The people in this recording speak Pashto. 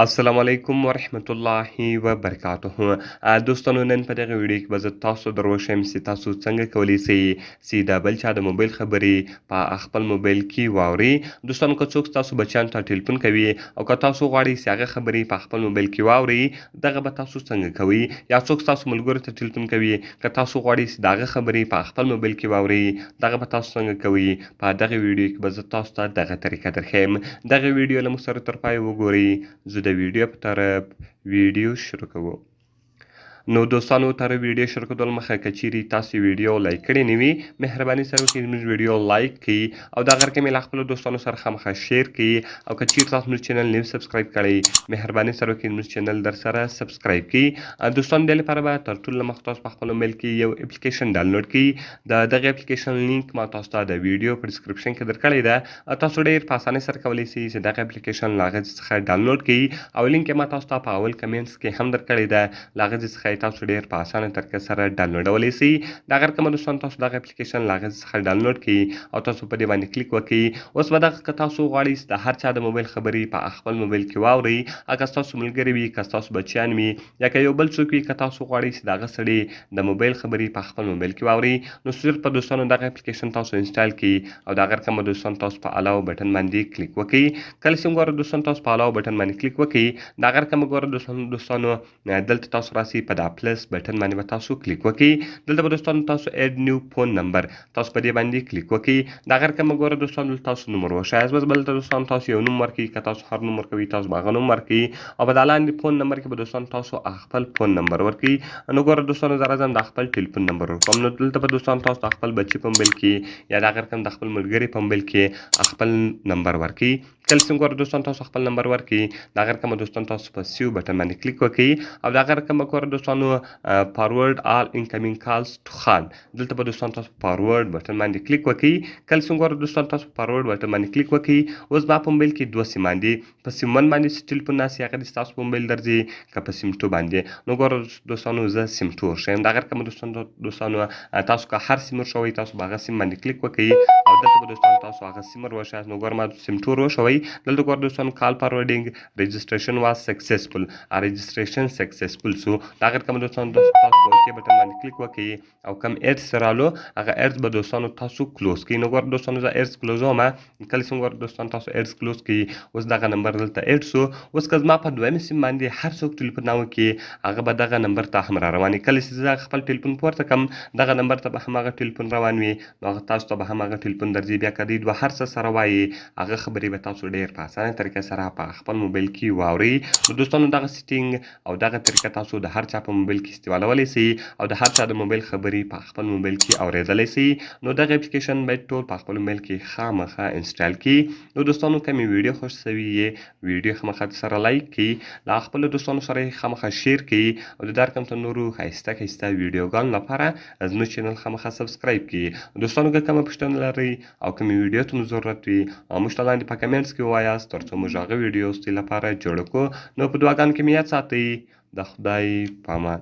السلام علیکم ورحمت الله وبرکاته. دوستانو، نن په دغه ویډیو کې به زه تاسو در وښیم چې تاسو څنګه کولی شئ چې د بل چا د موبایل خبرې په خپل موبایل کې واورئ. دوستانو، که څوک ستاسو بچیانو ته ټلیفون کوي او که تاسو غواړئ چې هغه خبرې په خپل موبایل کې واورئ، دغه به تاسو څنګه کوئ؟ یا څوک ستاسو ملګرو ته ټلیفون کوي، که تاسو غواړئ چې د هغه خبرې په خپل موبایل کې واورئ، دغه به تاسو څنګه کوئ؟ په دغه ویډیو کې به زه تاسو ته دغه طریقه درښیم. دغه ویډیو له موږ سره تر پایه وګورئ. زه د ویډیو په طرف ویډیو شروع کوو. نو دوستانو، تر ویډیو شروع کولو مخه که چیرې تاسو ویډیو لایک کړې نه وي، مهرباني سره وکړئ زموږ ویډیو لایک کړئ او دا غر کې مې له خپلو دوستانو سره خامخا share کړئ. او که چیرې تاسو زموږ چینل نوی subscribe کړئ، مهرباني سره وکړئ زموږ چینل در سره subscribe کړئ. دوستانو، دې لپاره به تر ټولو مخ تاسو په خپل موبایل کې یو اپلیکیشن ډاونلوډ کړئ. د دغه اپلیکیشن لینک ما تاسو ته د ویډیو په description کې درکړی ده. تاسو ډېر په اسانۍ سره کولی شئ چې دغه اپلیکیشن له هغه څخه ډاونلوډ کړئ او لینک یې ما تاسو ته په اول comments کې هم درکړی ده. له هغه څخه یې تاسو ډېر په اسانه طریقه سره ډاونلوډولی شئ. دا غیر کومه دوستان، تاسو دغه اپلیکیشن له هغه څخه ډاونلوډ کړئ او تاسو په دې باندې کلیک وکړئ. اوس به دغه که تاسو غواړئ چې د هر چا د موبایل خبرې په خپل موبایل کې واورئ، که ستاسو ملګري وي، که ستاسو بچیان وي، یا که یو بل څوک وي، که تاسو غواړئ چې د هغه سړي د موبایل خبرې په خپل موبایل کې واورئ، نو صرف په دوستانو دغه اپلیکیشن تاسو install کړئ او دا غیر کومه دوستان تاسو په allow button باندې کلیک وکړئ. کله چې ګوره دوستان تاسو په allow button باندې کلیک وکړئ، دا غیر کومه ګوره دوستانو دلته تاسو راسئ، په دا plus button باندې به تاسو کلیک وکړئ. دلته به دوستانو تاسو add new phone number، تاسو په دې باندې کلیک وکړئ. دا غیر کومه ګوره دوستانو دلته تاسو نوم وښایاست. بس بل دوستانو تاسو یو نوم ورکړئ. که تاسو هر نوم ورکوئ، تاسو به هغه نوم ورکړئ او په دا لاندې phone number کې به دوستانو تاسو خپل phone number ورکړئ. نو ګوره دوستانو، زه راځم د خپل ټلیفون نمبر ورکوم. نو دلته به دوستانو تاسو د خپل بچي په موبایل کې یا دا غیر کوم د خپل ملګري په موبایل کې خپل نمبر ورکړئ. کله چې ګوره دوستان تاسو خپل نمبر ورکړئ، دا غیر کومه دوستان تاسو په save button باندې کلیک وکړئ او دا غیر کومه ګوره دوستانو forward all incoming calls to خان، دلته به دوستان تاسو forward button باندې کلیک وکړئ. کله چې ګوره دوستان تاسو forward button باندې کلیک وکړئ، اوس ما په موبایل کې دوه سیمان دي. په SIM 1 باندې چې ټلیفون ناست هغه د ستاسو په موبایل درځي که په SIM 2 باندې؟ نو ګوره دوستانو، زه SIM 2 ورښیم. دا غیر کومه دوستانو تاسو که هر سیم ورښوئ، تاسو به هغه سیم باندې کلیک وکړئ او دلته به دوستانو تاسو هغه سیم ور وښیاست. نو ګوره ما SIM 2 وښوئ. دلته ګوره دوستانو، call forwarding registration was successful، registration successful سو. دا غیر کوم دوستانو تاسو په OK button باندې کلیک وکړئ او کم ads رالو، هغه ads به دوستانو تاسو close کړئ. نو ګوره دوستانو، زه ads close وم. کله چې ګوره دوستانو تاسو ads close کړئ، اوس دغه نمبر دلته add سو. اوس که زما په دویم سیم باندې هر څوک ټلیفون نه وکړي، هغه به دغه نمبر ته هم را روان. کله چې زه خپل ټلیفون پورته کم، دغه نمبر ته به هم هغه ټلیفون روان وي. نو هغه تاسو ته به هم هغه ټلیفون درځي. بیا که دوی دوه هر څه سره وایي، هغه خبرې به تاسو ډېر په اسانه طریقه سره په خپل موبایل کې واورئ. نو دوستانو، دغه setting او دغه طریقه تاسو د هر چا په موبایل کې استعمالولی شئ او د هر چا د موبایل خبرې په خپل موبایل کې اورېدلی شئ. نو دغه اپلیکیشن باید ټول په خپل موبایل کې خامخا install کړي. نو دوستانو، که مې ویډیو خوښ سوي یې، ویډیو خامخا سره لایک کړئ، له خپلو دوستانو سره یې خامخا share کړئ او د دا رقم ته نورو ښایسته ښایسته ویډیوګانو لپاره زموږ چینل خامخا subscribe کړئ. دوستانو، که کومه پوښتنه لرئ او کومې ویډیو ته مو ضرورت وي، موږ ته لاندې په comments کې ووایاست، ترڅو موږ هغه ویډیو ستاسو لپاره جوړ کړو. نو په دعاګانو کې مې یاد ساتئ. د خدای په امان.